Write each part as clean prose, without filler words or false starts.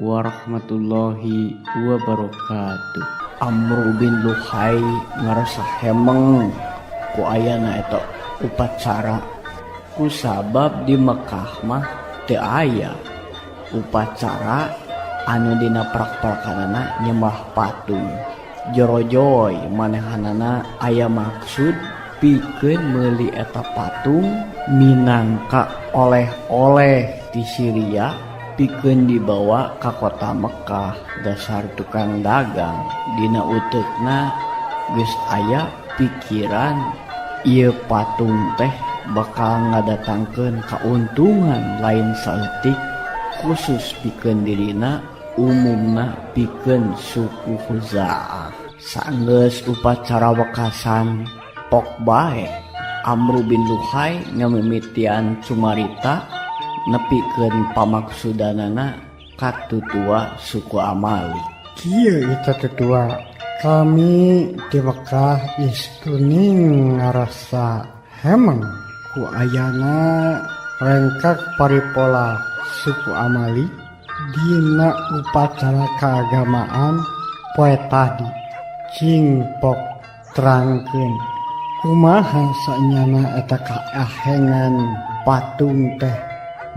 warahmatullahi wabarakatuh. Amru bin Luhai ngarasa hemeng ku ayana eta upacara, kusabab di Mekah mah teu aya upacara anu dina prak-prakanana nyembah patung. Jorojoy manehanana aya maksud pikeun meuli eta patung minangka oleh-oleh di Syria pikeun dibawa ka kota Mekah. Dasar tukang dagang, dina uteukna geus aya pikiran ieu patung teh bakal ngadatangkeun kauntungan lain saeutik khusus pikeun dirina, umumna pikeun suku Khuza'ah. Sanggeus upacara wekasan, pok bae Amru bin Luhai ngamimitian cumarita nepikeun pamaksudanana ka tutua suku Amali. Kieu eta, tetua, kami di Mekah istuning ngarasa hemeng ku ayana rengkak paripola suku Amali dina upacara keagamaan poe tadi. Cing pok terangkeun, kumaha sanyana eta kaahengan patung teh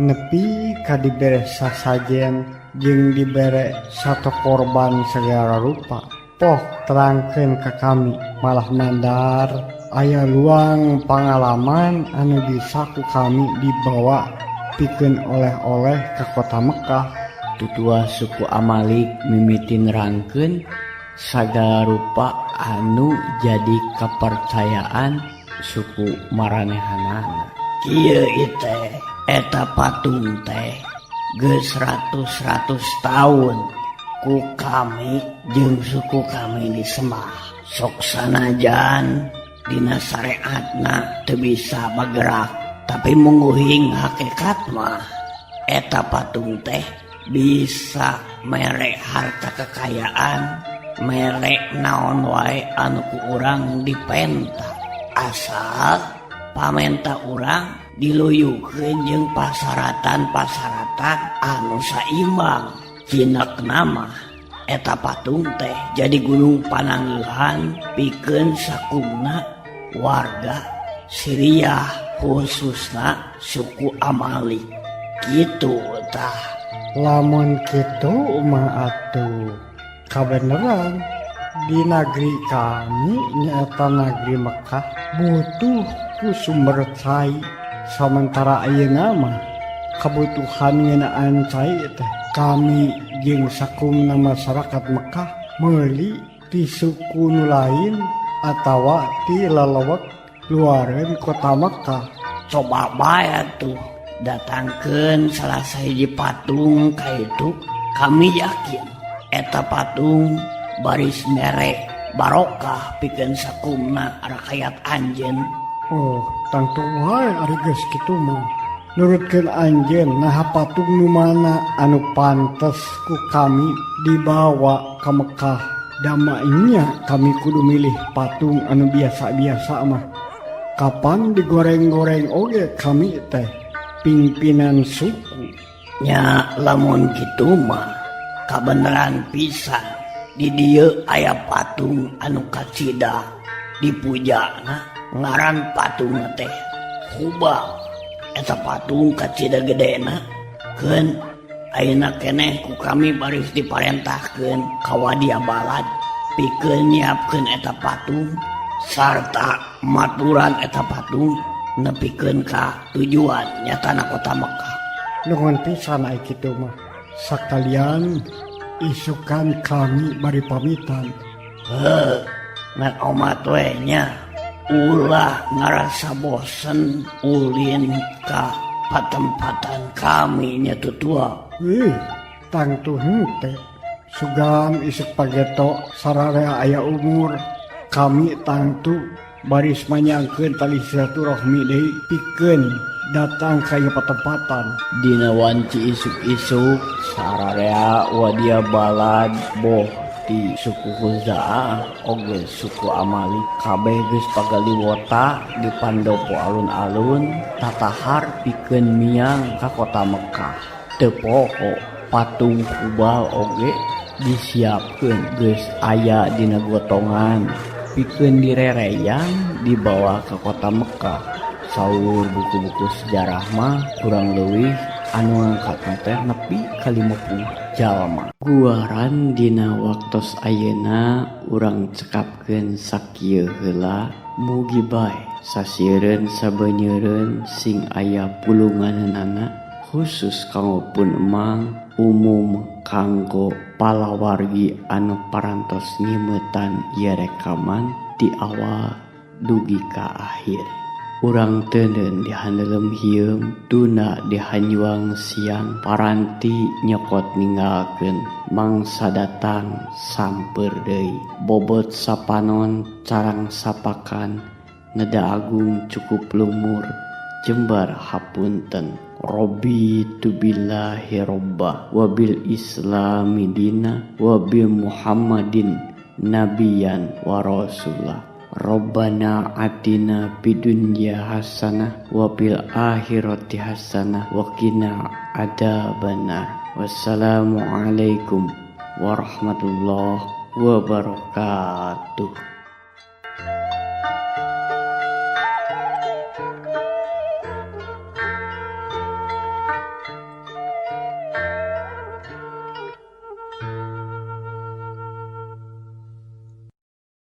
nepi ka dibere sasajen jeung dibere satu korban segala rupa? Pok terangkeun ka kami, malah mandar aya luang pengalaman anu bisa ku kami dibawa pikeun oleh-oleh ke kota Mekah. Tutua suku Amalik mimiti nerangkeun sagala rupa anu jadi kepercayaan suku maranehanana. Kieu teh, eta patung teh geus ratus-ratus tahun ku kami jeung suku kami disembah. Sok sanajan dina syariatna teu bisa bergerak, tapi mungguhing hakikat mah eta patung teh bisa mere harta kekayaan, mere naon wae anu ku urang dipenta, asal pamenta urang diluyukeun jeung pasaratan-pasaratan anu saimbang. Cinakna mah eta patung teh jadi gunung pananggehan pikeun sakumna warga Syria, khususna suku Amalik, gitu tah. Lamun kitu mah atuh kabeneran di negeri kami, nyaeta negeri Mekah, butuh ku sumber cai. Sementara ayeuna mah kebutuhan ngeunaan cai teh kami jeung sakumna masyarakat Mekah meuli ti suku nu lain atawa ti lelewek luareun kota Mekah. Coba bae tuh datangkeun salah sahiji patung ka itu, kami yakin eta patung baris mere barokah pikeun sakumna rakyat anjeun. Oh, tangtu wae ari geus kitu mah. Nurutkeun anjeun, naha patung nu mana anu pantes ku kami dibawa ka Mekah? Damainya kami kudu milih patung anu biasa-biasa mah. Kapan digoreng-goreng oge kami teh pimpinan suku. Nya, lamun kitu mah kabeneran pisan di dieu aya patung anu kacida dipujana, ngaran patung teh Hubal. Eta patung kacida gedena. Keun ayeuna keneh ku kami baris diparentahkeun ka wadia balad pikeun nyiapkeun eta patung sarta maturan eta patung nepikeun ka tujuan, nyatana kota Mekah. Nuhun pisan ai kitu mah. Sakalian isukan kami bari pamitan. Heuh, ngan omat we nya, ulah ngarasa bosen ulin ka patempatan kami nya, tutua. Ih, tangtu henteu. Sugan isuk pageto sararea aya umur, kami tangtu baris manyangkeun tali silaturahmi deui pikeun datang ka ieu patempatan. Dina wanci isuk-isuk, sararea wadia balad boh ti suku Khuza'ah oge suku Amalik kabeh geus pagaliwota di pandopo alun-alun tatahar pikeun miang ka kota Mekah. Teu poho Patung Hubal oge disiapkeun geus aya dina gotongan pikeun direreyang dibawa ke kota Mekah. Saur buku-buku sejarah mah kurang leuwih anu ngangkatna teh nepi ka 50 jalma. Guaran dina waktos ayeuna urang cekapkeun sakieu heula, mugi bae sasieureun sabenyeureun sing aya pulunganana, khusus kanggo pun emang, umum kanggo palawargi anu parantos nyimetan ieu rekaman ti awal dugi ka akhir. Urang teuneun di handelem hieum, tuna di hanjuang siang, paranti nyokot ninggalkeun mangsa datang samper deui. Bobot sapanon carang sapakan, neda agung cukup lumur, jembar hapunten. Raditu billahi robba wabil islami dina wabil Muhammadin nabiyan wa rasulah. Rabbana atina fid dunya hasanah wa fil akhirati hasanah wa qina adzabannar. Wassalamualaikum warahmatullahi wabarakatuh.